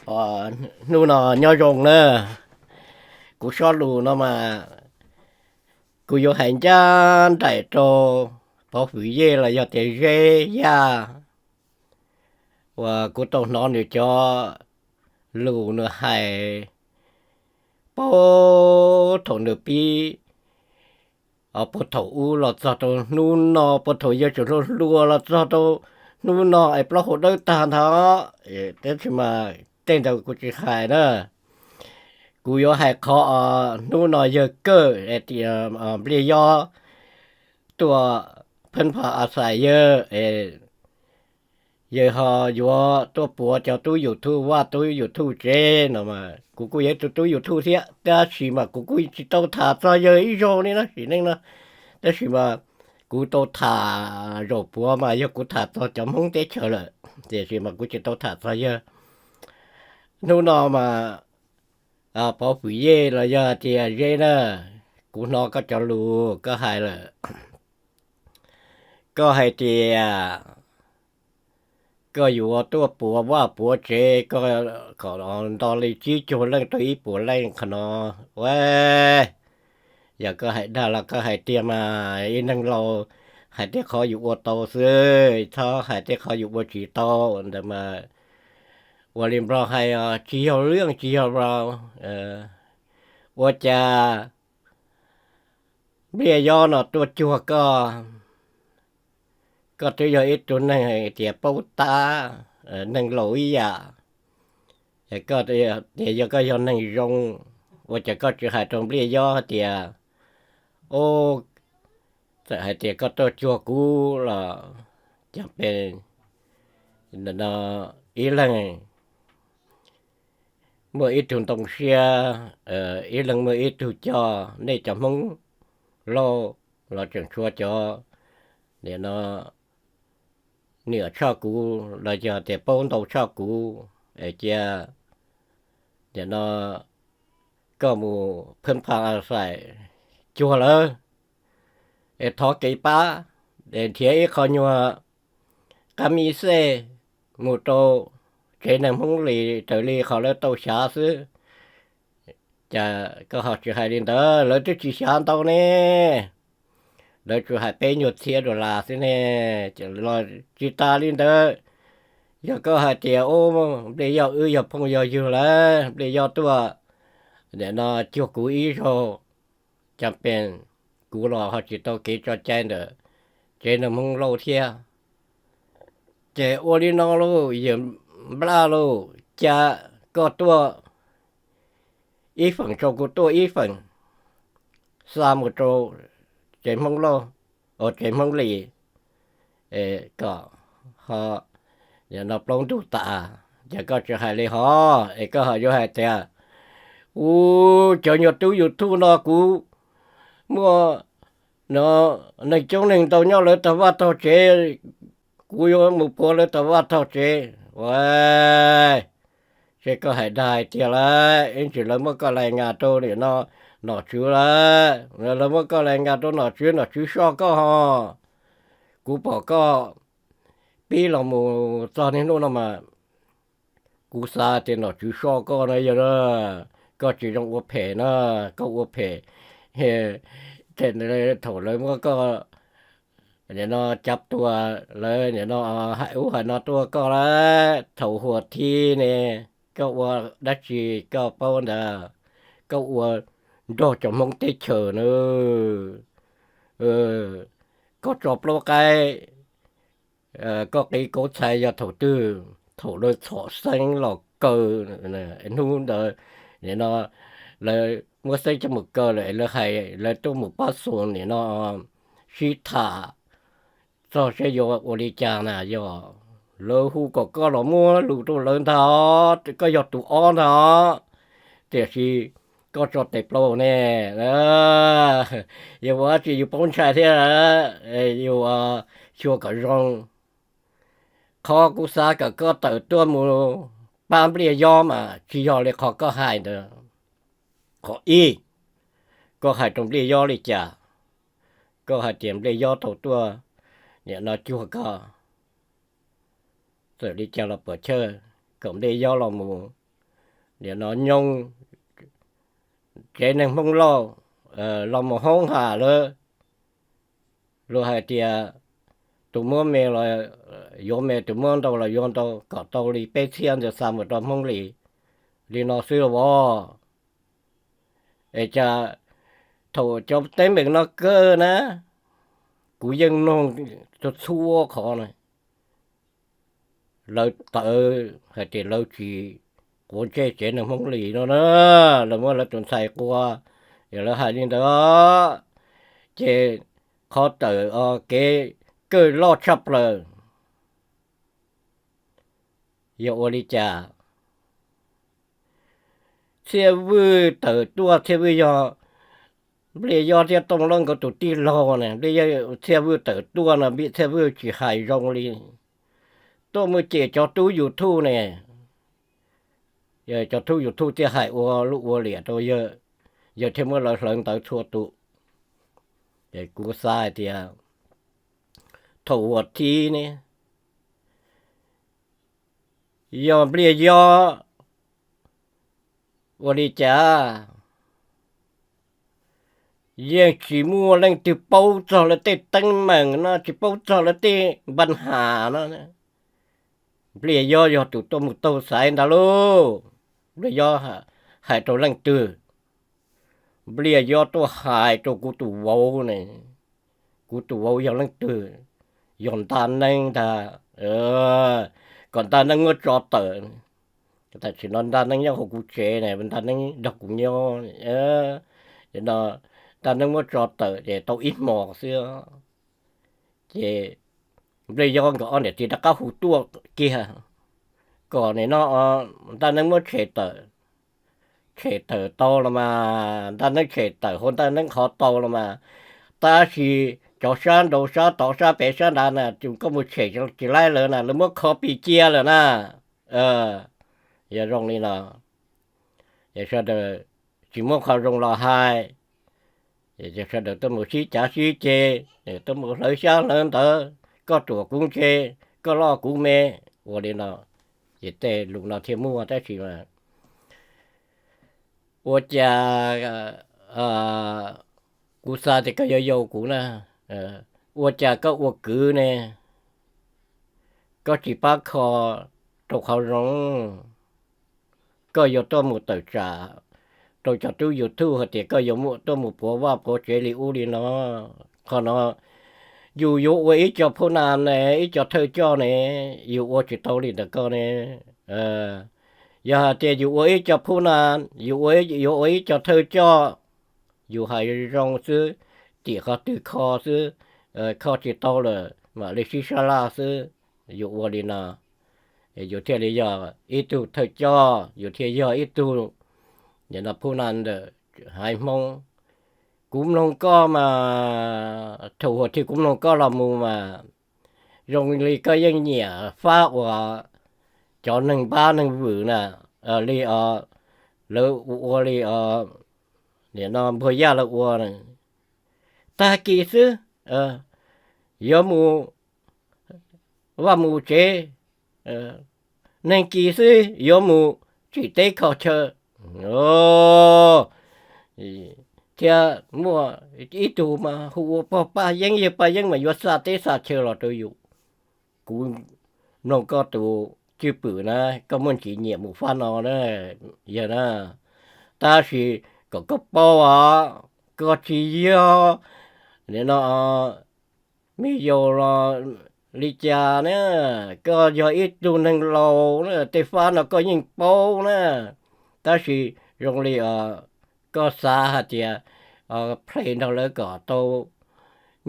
Hnub no nyob zoo na, kuv zaj lus no mas kuv yuav hais ncaj nraim rau Pov Fwm Yej los yog tias Zeb Yaj, uas kuv tau hnov nws cov lus nws hais puag thaum nws pib, puag thaum ub los txog rau hnub no, puag thaum yawg tseem hluas hluas los txog rau hnub no es plaub hau dawb tag ntag. Tab sis mas tej ntawd kuv tsis hais na. Kuv yuav hais qhov hnub no yawg Kawj, Npliaj Yob tuaj phab pha a xais yawg, yawg ho yuav tuaj puav cov tub YouTube, Vaj tub YouTube tsev no mas kuv kuj yog ib tug tub YouTube thiab, tab sis mas kuv kuj tsis tau tham txog yawg ib zaug li na sim neej no. Tab sis mas kuv tau tham zaum puav mas yog kuv tham txog cov Hmoob teb chaws lawm, tiam sis mas kuv tsis tau tham txog yawg. Hnub no mas Pov Fwm Yej los yog tias Zeb na, kuv hnov koj cov lus koj hais lawm. Koj hais tias koj yuav tuaj puav vaj puav tsev, koj kom nto li tsib caug leej rau ib puas leej qhov no. Ua, yog koj hais dag los koj hais tiag mas ib neeg laus hais tej qhov yus ua tau xwb, txhob hais tej qhov yus ua tsis tau ntawd mas. Ua li Nplog hais os, tsis yog lwj tsis yog laus. Ua cas Npliaj Yob no tuaj cuag koj, koj twb yog ib tug neeg tias paub tab, neeg laus ib yam, koj tias yog koj yog neeg zoo, ua cas koj tsis hais rau Npliaj Yob tias, o, txawm hais tias koj tuaj cuag kuv los cas pes no, ib leeg muaj ib tug ntoo siab, ib leeg muaj ib tug coj, nej cov Hmoob lauj los tseem tshuav cov nim no niam tshaj kuv los yog tias paub ntau tshaj kuv, es cia nim no koj mus phab pha a xais cuag lawv, es thov kev pab, es nrhiav ib qho nyuag qab mis xej mus rau tsev neeg Hmoob Lis raws li qhov lawv tau xyav xwb. Cas koj ho tsis hais li ntawd, lawv twb tsis xyav ntau ne, lawv tsuas hais peb nyuag txhiab dollar xwb ne, los tsis tas li ntawd. Yog koj hais tias, o, Npliaj Yob wb yog phooj yog ywg lawm, Npliaj Yob tuaj nim no cuag kuv ib zaug, cas pes kuv los ho tsis tau kev tso cai ntawm tsev neeg Hmoob Lauj thiab. Ces ua li no lauj, yawg Nplaj lauj, cas koj tuaj ib feem tso kuv tuaj ib feem, xa mus rau tsev Hmoob Lauj, tsev Hmoob Lis, kom ho nim no plaub ntug tas, ces koj tsis hais li hos, es koj ho yuav hais tias, u, cov nyuag tub YouTube no kuv muaj no neeg coob neeg ntau nyob lawv tog vaj tog tsev, kuv yuav mus puav lawv tog vaj tog tsev. Ua, ces koj hais dag hais tiag lawm, ib ntsis lawv muab koj lais ngas rau nim no nom tswv lawm, lawv muab koj lais ngas rau nom tswv, nom tswv soj koj ho. Kuv pom koj pib los mus txog niaj hnub no mas kuv xav tias nom tswv soj koj na yog, koj tsis zoo ua phem na, koj ua phem thaum lawv muab koj nim no cav tua, lawv nim no hais ub hais no tuaj koj lawm, thaum huam thib ne, koj ua dab tsi koj paub ntawd, koj ua nrog cov Hmoob teb chaws na, koj tso plaub qaib, koj qiv kauv txhais yog thaum twg, thaum lawv txhom xeeb los kaw, hnub ntawd nim no lawv muab xeeb coj mus kaw lawm, lawv hais lawv tuaj mus pab xus nim no sib tham txog seb yuav ua li cas na, yog lawv hu kom koj los muab lus rau lawv ntag, koj yog tus ob ntag, tiam sis koj tso tes plaub ne, yus ua dab tsi yus paub ntshai thiab, yus xyuas kom zoo. Qhov kuv xav kom koj tawm tuaj mus pab Npliaj Yob mas tsis yog li qhov koj hais ntawd. Qhov ib, koj hais rau Npliaj Yob li cas? Koj hais tias Npliaj Yob tau tuaj nim no cuag koj, txawm li cas los puas chawj kom Npliaj Yob los mus nim no nyob tsev neeg Hmoob Lauj los mus hoob ham lawv, luag hais tias tus muab me los yuav me, tus muab ntau los yuav ntau, kom tau li peb txhiab ntawd xa mus rau Hmoob Lis li no xwb los as. Es cas thaum cov teeb meem no kawg na, kuv yeej mloog txhua qhov na, lawv tawv hais tias lawv tsis quav ntsej tsev neeg Hmoob Lis no na, lawv muab lawv tus ntxhais qua, yog lawv hais li ntawd, ces qhov tawm kev kawg loj tshaj plaws yog ua li cas? Txhiaj Vwj tawm tuaj, Txhiaj Vwj yog Npliaj Yob thiab Tooj Lauj nkawd tus tij laug na, Txhiaj Vwj tawm tuaj no Txhiaj Vwj tsis hais zoo li, tuaj mus cem cov tub YouTube ne. Cov tub YouTube thiaj hais ua luj ua liam rau yawg, yawg thiaj muab lawv hlawv ntawd txhua tus. Kuv xav hais tias thaum uas thib ne, yog Npliaj Yob ua li cas yeej tsis muaj leej twg paub txog lawv tej teeb meem no, tsis paub txog lawv tej npa has no. Npliaj Yob yog tus tuaj mus taug xaiv ntag lauj. Npliaj Yob hais rau leej twg? Npliaj Yob tuaj hais rau kuv tus vauv ne. Kuv tus vauv yog leej twg? Yog Ntaj Neeb ntag. Kom Ntaj Neeb muab tso tawm. Tam sim no Ntaj Neeb nyob hauv kuv tsev ne, Ntaj Neeb nrog kuv nyob no, Ntaj Neeb muab tso tawm ces tau ib hmos xwb. Ces Npliaj Yob nkawd ob niam txiv rov qab hu tuaj kiag kom nim no Ntaj Neeb muab tshem tawm. Tshem tawm tau los mas, Ntaj Neeb tshem tawm hauv Ntaj Neeb qhov tau los mas, tab sis cov sab nraud sab tod sab pem sab nrad na, koj mus tshem tsis laib lawv na, lawv muab kho pis cia lawm na. Yog zoo li no, sawv daws tsis muab qhov zoo los hais, sawv daws tuaj mus sib cav sib ceg, tuaj mus hlawv xyab hlawv ntawv, koj ruam kuv ntse, koj loj kuv me, ua li no, ces tej lus no thiaj muaj. Tab sis mas ua cas kuv xav tias koj yuav yau kuv na, ua cas koj ua kwv ne, koj tsis pab kho rau qhov zoo, koj yuav tuaj mus tawm tsam rau cov tub YouTube hais tias koj yuav tuaj mus puav vaj puav tsev li ub li no. Qhov no yus yuav ua ib co phuj nas ne, ib co thawj coj ne, yus ua tsis tau li ntawm koj ne. Yog hais tias yus ua ib co phuj nas, yus yuav ua ib co thawj coj, yus hais zoo xwb, tim qhov twg kho xwb, kho tsis tau lawm mam li sib sab laj xwb. Yus ua li no, yus thiaj li yog ib tug thawj coj, yus thiaj yog ib tug phuj nas ntawm haiv Hmoob. Kuv mloog koj mas, thaum huam thiab kuv mloog koj los mus mas, zoo li koj yeej nyiam fab uas cov neeg npab neeg vwm na, li os, lawv ua ua li os, nim no Npuag Yaj lawv ua, tag kis xwb yuav mus vaj mus tsev, neeg kis xwb yuav mus tsim teb kho chaw. Thiab muaj ib tug mas hu ua pog Paj Yeeb, yawg Paj Yeeb mas yuav xa teb xa chaw los rau yus. Kuv mloog koj tus cwj pwm na, koj muaj ntsis nyiam mus fab no na, yawg na. Tab sis kom koj paub os, koj tsis yog nim no me yaus los li cas na, koj yog ib tug neeg laus na, tej fab no koj yeej paub na. Tab sis zoo li koj xav hais tias play nrog lawv kom tau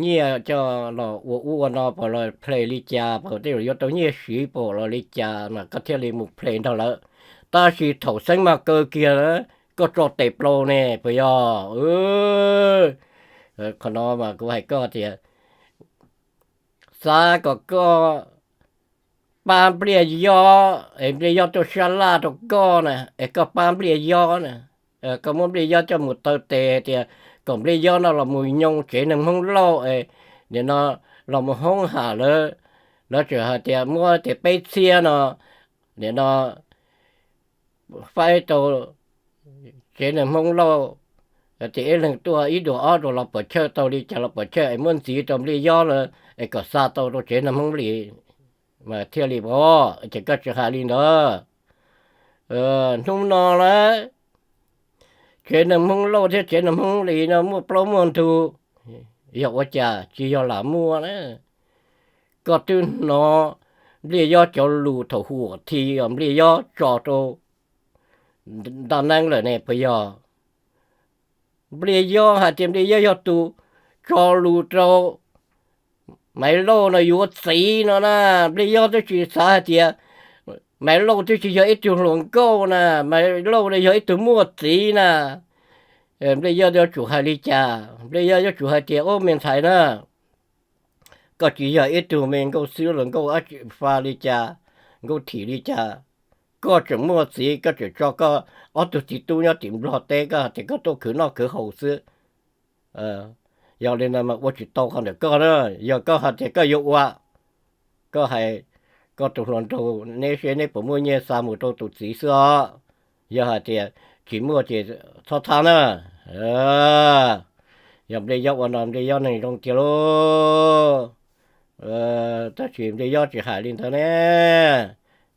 nyiaj coj los ua ub ua no, pom los play li cas, pom tej zaum yuav tau nyiaj siv pom los li cas mas koj thiaj li mus play nrog lawv. Tab sis thaum xeeb maj kaw kiag, koj tso tes plaws ne puas yog? Qhov no mas kuv hais koj tias, xav kom koj pab Npliaj Yob es Npliaj Yob tuaj sab laj rau koj na, es koj pab Npliaj Yob na, koj muab Npliaj Yob coj mus taw tes hais tias kom Npliaj Yob no los mus nyoo tsev neeg Hmoob Lauj es nim no los mus hoob ham lawv, lawv tseem hais tias muab tias peb txhiab no, nim no faib tau tsev neeg Hmoob Lauj, tias ib leeg tuaj ib duas ob duas los pom chawj tau li cas los pom chawj es muab ntxiv rau Npliaj Yob lawm es kom xa tau rau tsev neeg Hmoob Lis mas thiaj li pom. Ces koj tsis hais li ntawd. Hnub no lawm, tsev neeg Hmoob Lauj thiab tsev neeg Hmoob Lis no muaj plaub muaj ntug, yog ua cas tsis yog lam muaj na? Koj twb hnov Npliaj Yob cov lus thaum huam thiab Npliaj Yob tso rau Ntaj Neeb lawm ne puas yog? Npliaj Yob hais tias Npliaj Yob yog tus tso lus rau Maiv Lauj no yuav txiv no na. Npliaj Yob twb tsis xav hais tias Maiv Lauj twb tsis yog ib tug hluas nkauj na, Maiv Lauj no yog ib tug muaj txiv na. Npliaj Yob yuav tsum hais li cas? Npliaj Yob yuav tsum hais tias, Ub, me ntxhais na, koj tsis yog ib tug me nkauj xwb los nkauj ab tsi fa li cas, nkauj thim li cas. Koj tseem muaj txiv, koj tseem tso koj ob tug txiv tub nyob tim Nplog teb, koj hais tias koj tuaj khwv noj khwv haus xwb. Yog li no mas ua tsis tau qhov ntawm koj na. Yog koj hais tias koj yuav ua, koj hais koj tus hluas nraug neb seb neb puas muaj nyiaj xa mus rau tus txiv xwb os. Yog hais tias tsis muaj ces txhob thab na. Yog Npliaj Yob ua no Npliaj Yob neeg zoo tiag lauj. Tab sis Npliaj Yob tsis hais li ntawd ne.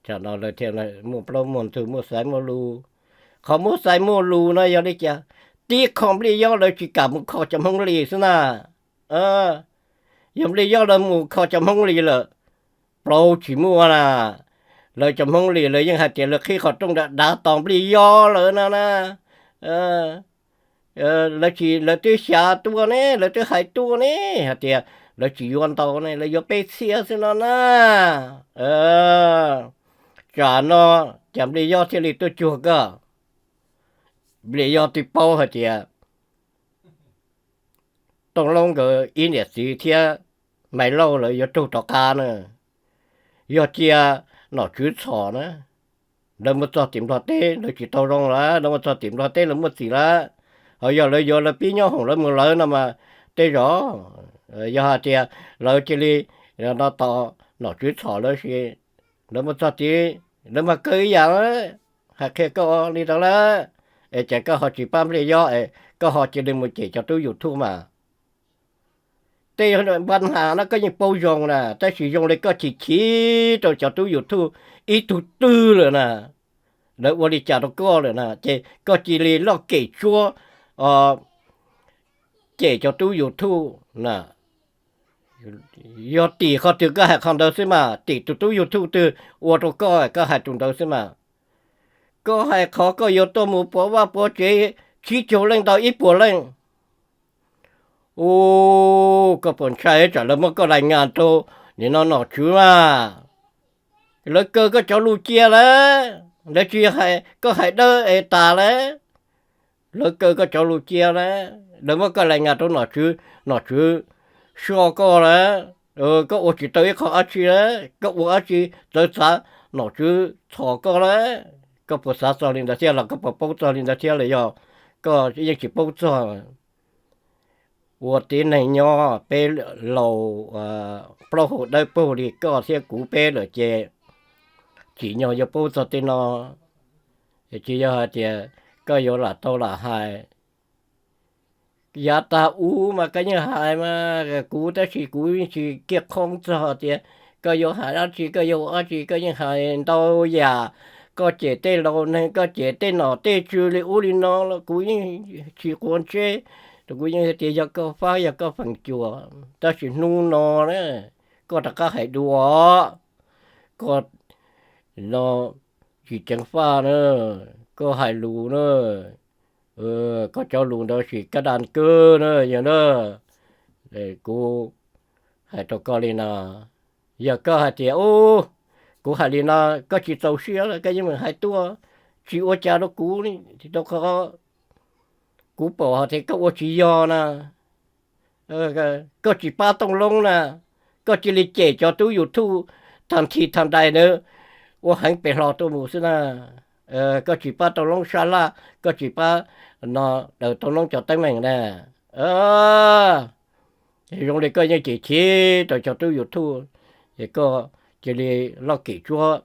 Tsam no lawv thiaj muaj plaub muaj ntug muaj xaiv muaj lus. Qhov muaj xaiv muaj lus no yog li cas? Tib qho Npliaj Yob lawv tsis kam mus kho cov Hmoob Lis xwb na. Yog Npliaj Yob lawv mus kho cov Hmoob Lis lawm, plaub tsis muaj na. Lawv cov Hmoob Lis lawv yeej hais tias lawv qhib qhov rooj dav dav tos Npliaj Yob lawm no na. Lawv tsis, lawv twb xav tuaj ne, lawv twb hais tuaj ne hais tias lawv tsis yuav ntau ne, lawv yuav peb txhiab xwb no na. Tsam no cas Npliaj Yob thiaj li tuaj cuag koj? Npliaj Yob twb paub hais tias Tooj Loob nkawd ib niam txiv thiab Maiv Lauj lawv yuav raug rov qab na. Yog cia Nom Tswv Txhom na, lawv mus txog tim Nplog teb lawv tsis tau zoo lawm, lawv mus txog tim Nplog teb lawv muaj txim lawm. Ho yog lawv yuav lawv pib nyob hoom lawv mus lawv no mas tej zaum yog hais tias lawv cia li no tos Nom Tswv Txhom lawv sis lawv mus txog tid lawv mas kawg ib yam. Hais qhia koj li ntawd lawm, es cas koj ho tsis pab Npliaj Yob es koj ho cia li mus cem cov tub YouTube mas? Tej npa has no koj yeej paub zoo na, tab sis zoo li koj chim chim rau cov tub YouTube ib tug twg lawm na, lawv ua li cas rau koj lawm na, ces koj cia li loj kem tsuab cem cov tub YouTube na. Yog tim qhov twg koj hais qhov ntawd xwb mas, tim tus tub YouTube twg ua rau koj, koj hais tus ntawd xwb mas. Koj hais qhov koj yuav tuaj mus puav vaj puav tsev tsib caug leej tau ib puas leej. Ub, koj puas ntshai tsam lawv muab koj lais ngas rau nim no Nom Tswv mas? Lawv kaw koj cov lus cia lawm, lawv tsis hais, koj hais dawb es tas lawm. Lawv kaw koj cov lus cia lawm, lawv muab koj lais ngas rau Nom Tswv, Nom Tswv soj koj lawm. Koj ua tsis tau ib qho dab tsi lawm, koj ua dab tsi txawv txav Nom Tswv txhom koj lawm. Koj puas xav txog li ntawd thiab los koj puas paub txog li ntawd thiab los yog koj yeej tsis paub txog? Ua tib neeg nyob peb laus plaub hau dawb paug li koj thiab kuv peb lawm ces tsim nyog yuav paub txog tej no. Tsis yog hais tias koj yuav lam tau lam hais. Yav tag ub mas koj yeej hais mas kuv, tab sis kuv yeej tsis kiaj qhoob txog tias koj yuav hais dab tsi, koj yuav ua dab tsi, koj yeej hais ntau yam. Koj cem tej laus neeg, koj cem tej nom tej tswv li ub li no los kuv yeej tsis quav ntsej, kuv yeej hais tias yog koj fab yog koj feem cuam. Tab sis hnub no na, koj rov qab hais dua, koj no tsis ceev faj na, koj hais lus na, koj cov lus ntawd sim kaj daj kawg na yog na. Kuv hais rau koj li no, yog koj hais tias, ub, kuv hais li no koj tsis txaus siab los koj yeej meem hais tuaj, tsis ua cas rau kuv li, rau qhov kuv pom hais tias koj ua tsis yog na. Koj tsis pab Tooj Loob na, koj cia li cem cov tub YouTube tag nthi tag ntais ntawd ua heev pes hlo tuaj mus xwb na. Koj tsis pab Tooj Loob sab laj, koj tsis pab no daws Tooj Loob cov teeb meem na. Zoo li koj yeej cem chim rau cov tub YouTube, es koj cia li loj kim tsuab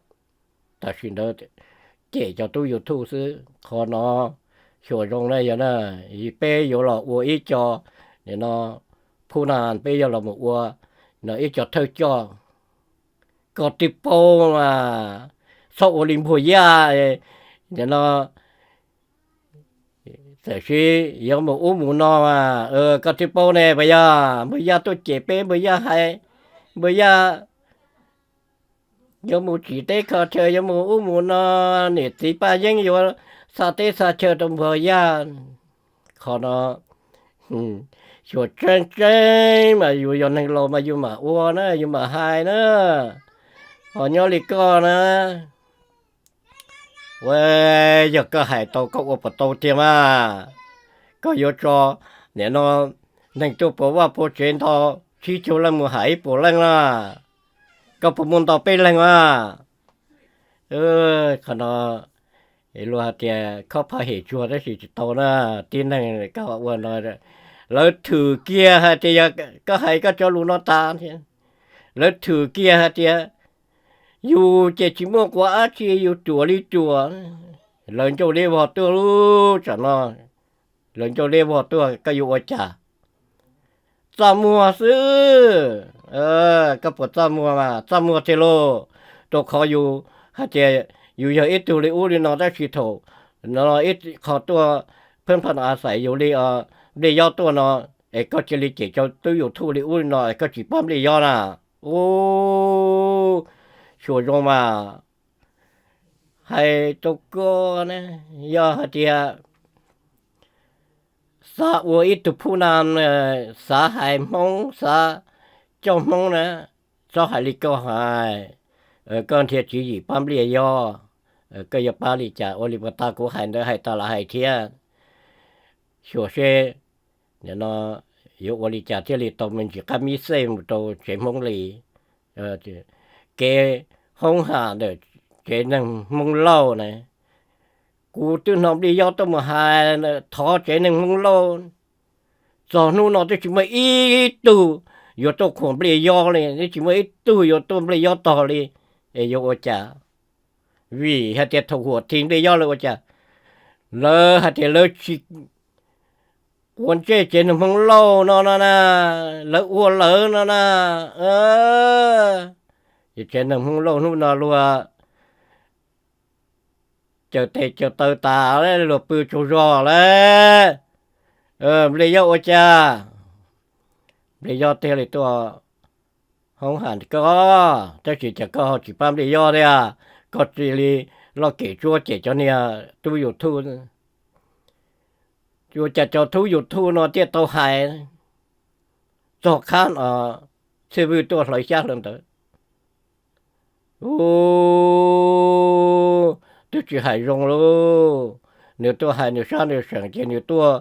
tam sim ntawd. cem cov tub YouTube xwb. Qhov no xyuam zoo na yog na, peb yuav los ua ib co, nim no phub na peb yuav los mus ua no ib co thawj coj. Koj twb paub mas, txhob ua li npuag yaj, nim no txawm sis yuav mus ub mus no mas, koj twb paub ne puas yog? Npuag yaj tuaj cem peb, npuag yaj hais, npuag yaj yuav mus tsim teb kho chaw, yuav mus ub mus no, niam txiv paj yeeb yuav xa teb xa chaw rau npuag yaj. Qhov no xyuam tseeb tseeb mas yus yog neeg laus mas yus mam ua na, yus mam hais na. Ho nyob li koj na, ua, yog koj hais tau koj ua puas tau tiag mas? Koj yuav tso nim no neeg tuaj puas vaj puas tsev nto tsib caug leej mus hais ib puas leej na, koj puas muaj nto peb leeg mas? Qhov no luag hais tias khob phaj hem tsuag tab sis tsis tau na. Tib neeg koj ua no, lawv thwm kiag hais tias yog koj hais koj cov lus no tas thiab, lawv thwm kiag hais tias yus ces tsis muaj quav dab tsi, yus ruam li ruam. Lawv ncauj liab vog tuaj lub tsam no, lawv ncauj liab vog tuaj koj yuav ua cas? Txaj muag xwb. Koj puas txaj muag mas? Txaj muag tiag lauj. Rau qhov yus hais tias yus yog ib tug li ub li no tab sis thaum no ib qho tuaj pheej pha a xais yus li nplej yob tuaj no, es koj cia li cem cov tub YouTube li ub li no es koj tsis pab nplej yob na. Ub, xyuam zoo mas, hais rau koj ne, yog hais tias xav ua ib tug phub na, xav hais Hmoob, xav coj Hmoob na, txhob hais li koj hais. Koj nrhiav tswv yim pab nplej yob, koj yuav pab li cas? Ua li puas tag? Kuv hais ntawd hais tas los hais thiab. Xyuam seb nim no yuav ua li cas thiaj li tau me ntsis qab mib xej mus rau tsev Hmoob li. Kev hoob ham ntawm tsev neeg Hmoob Lauj na, kuv twb hnov nplej yob tuaj mus hais thov tsev neeg Hmoob Lauj, txog hnub no twb tsis muaj ib tug yuav tuaj khuam nplej yob li, twb tsis muaj ib tug yuav tuaj nplej yob tog li. Es yuav ua cas? Vim hais tias thaum huam thi nplej yob lawv ua cas? Lawv hais tias lawv tsis quav ntsej tsev neeg Hmoob Lauj no no na, lawv ua lawv no na. Tsev neeg Hmoob Lauj hnub no luag caws tes caws taw tas, luag pw tsaug zog lawm. Nplej yob ua cas? Nplej yob thiaj li tuaj hoob ham koj, tab sis cas koj ho tsis pab nplej yob thiab? Koj cia li loj kem tsuab cem cov niag tub YouTube. Ua cas cov tub YouTube no thiaj tau hais txog qhab no, Txhiaj Vwj tuaj hlawv xyab hlawv ntawv, ub, twb tsis hais zoo lauj. Nws tuaj hais nws sab nws seem ces nws tuaj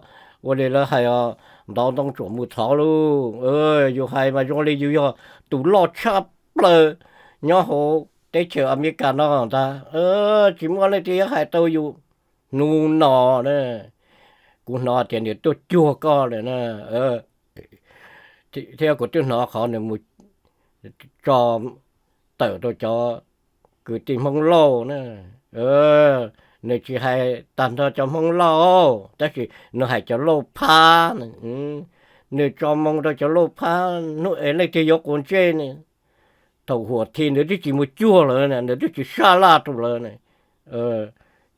ua li lawv hais os, ntov ntoo tsuam mus txhov lauj. Yus hais mas zoo li yus yog tus loj tshaj plaws nyob hauv teb chaws Amelikas no ntag. Tsis muaj leej twg yuav hais tau yus. Hnub no na, kuv hnov tias nws tuaj cuag koj lawm na, thiab kuv twb hnov qhov nws mus tso tawm rau cov kwv tij Hmoob Lauj na. Nws tsis hais tag nrho cov Hmoob Lauj, tab sis nws hais cov Lauj phab. Nws tso moo rau cov Lauj phab, hnub es leej twg yuav quav ntsej ne? Thaum huam thi nws twb tsis mus cuag lawv, nws twb tsis sab laj rau lawv ne.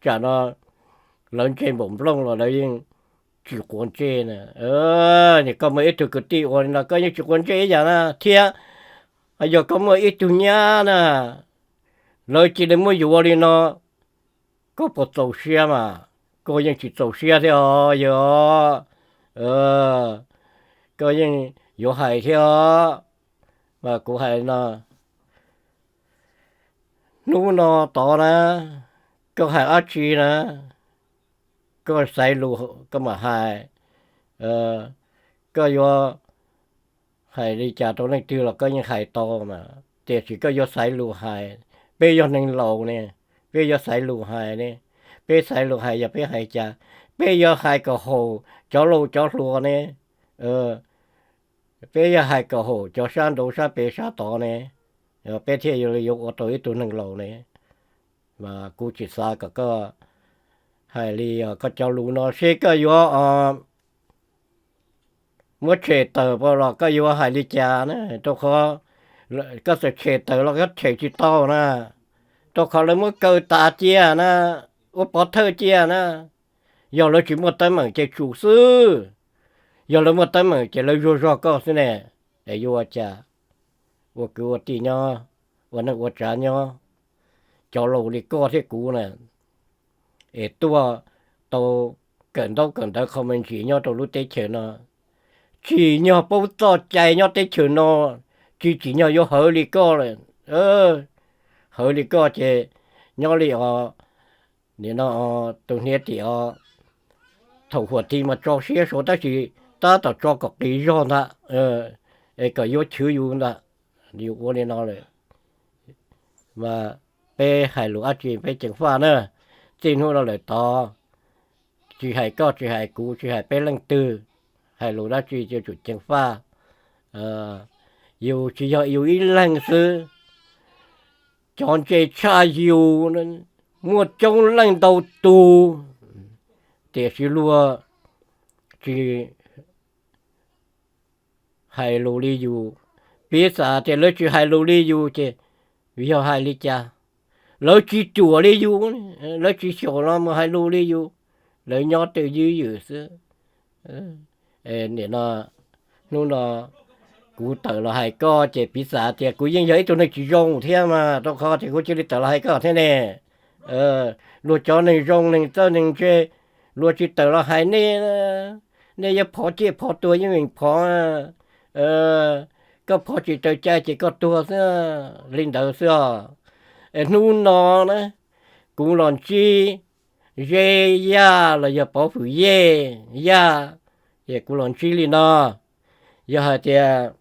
Tsam no lawv ntse npaum nplooj los lawv yeej tsis quav ntsej na. Koj muaj ib tug kwv tij ua li no koj yeej tsis quav ntsej ib yam na thiab. Yog koj muaj ib tug nyab na, lawv cia li muab yuav li no, koj puas txaus siab mas? Koj yeej tsis txaus siab thiab os, yog koj yeej yuav hais thiab os. Mas kuv hais no, hnub no tod na, koj hais dab tsi na, koj xaiv lus koj mam hais. Koj yuav hais li cas rau leej twg los koj yeej hais tau mas, tiam sis koj yuav xaiv lus hais. Peb yog neeg laus ne, peb yuav xaiv lus hais ne. Peb xaiv lus hais yog peb hais cas? Peb yuav hais kom haum cov laus cov hluas ne, peb yuav hais kom haum cov sab nraud sab pem sab tod ne, peb thiaj yuav ua tau ib tug neeg laus ne. Kuv tsis xav kom koj hais li os, koj cov lus no seb koj yuav muab tshem tawm los koj yuav hais li cas na, rau qhov koj txawm tshem tawm los koj tshem tsis tau na, rau qhov lawv muab kaw tas cia na, ua pov thawj cia na. Yog lawv tsis muaj teeb meem ces tsum xwb, yog lawv muaj teeb meem ces lawv zuag zog koj xwb ne. Es yuav ua cas? Ua kwv ua tij nyob, ua neej ua tsav nyob, cov laus li koj thiab kuv na, es tuaj tau kawm ntaub kawm ntawv qho me ntsis nyob rau lub teb chaws no, tsim nyog paub txoj cai nyob teb chaws no, tsis tsim nyog yuav hawv li koj lawm. Hawv li koj ces nyob li os, nim no tus hniav tim os, thaum huam ti mas tso siab suav tab sis tab tom tso kom qis zog ntag, es kom yuav chwv yus ntag, yus ua li no lawm. Mas peb hais lus dab tsi peb ceev faj na. Txij hnub no lawm tod, tsis hais koj tsis hais kuv tsis hais peb leej twg, hais lus dab tsi yuav tsum ceev faj. Yus tsis yog yus ib leeg xwb, cov ntse tshaj yus muaj coob leej ntau tus, tiam sis luag tsis hais lus li yus. Piv xam tias lawv tsis hais lus li yus ces yog hais li cas? Lawv tsis ruam li yus, lawv tsis xyaum los mus hais lus li yus, lawv nyob twj ywm xwb. Nim no, hnub no kuv tawm los hais koj ces piv xam tias kuv yeej yog ib tug neeg tsis zoo thiab mas rau qhov tias kuv cia li tawm los hais koj thiab ne. Luag cov neeg zoo neeg txawj neeg ntse, luag tsis tawm los hais nej, nej yuav phov ciaj phov tuag yeej meem phov. Koj phov tsis raws cai ces koj tuag xwb, li ntawd xwb os. Es hnub no na, kuv los ntsib Zeb Yaj los yog Pov Fwm Yej Yaj, es kuv los ntsib li no, yog hais tias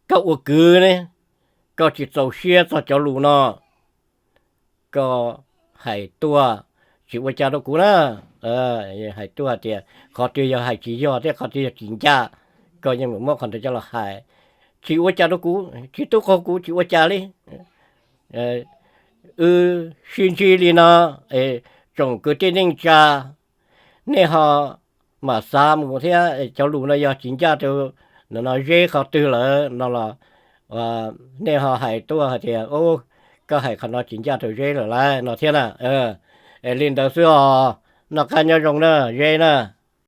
koj ua kwv ne, koj tsis txaus siab txog cov lus no, koj hais tuaj tsis ua cas rau kuv na. Hais tuaj tias qhov twg yog hais tsis yog thiab qhov twg yog tsis ncaj, koj yeej muab qhov ntawd coj los hais, tsis ua cas rau kuv, tsis tub qaug kuv tsis ua cas li. Wb sib ntsib li no, tsoom kwv tij neej tsa, nej ho mam xav mus thiab, cov lus no yog tsis ncaj rau no Zeb qhov twg lawm no los, nej ho hais tuaj hais tias koj hais qhov no tsis ncaj rau Zeb lawm lauj no thiab na. Li ntawd xwb os, noj qab nyob zoo na Zeb na.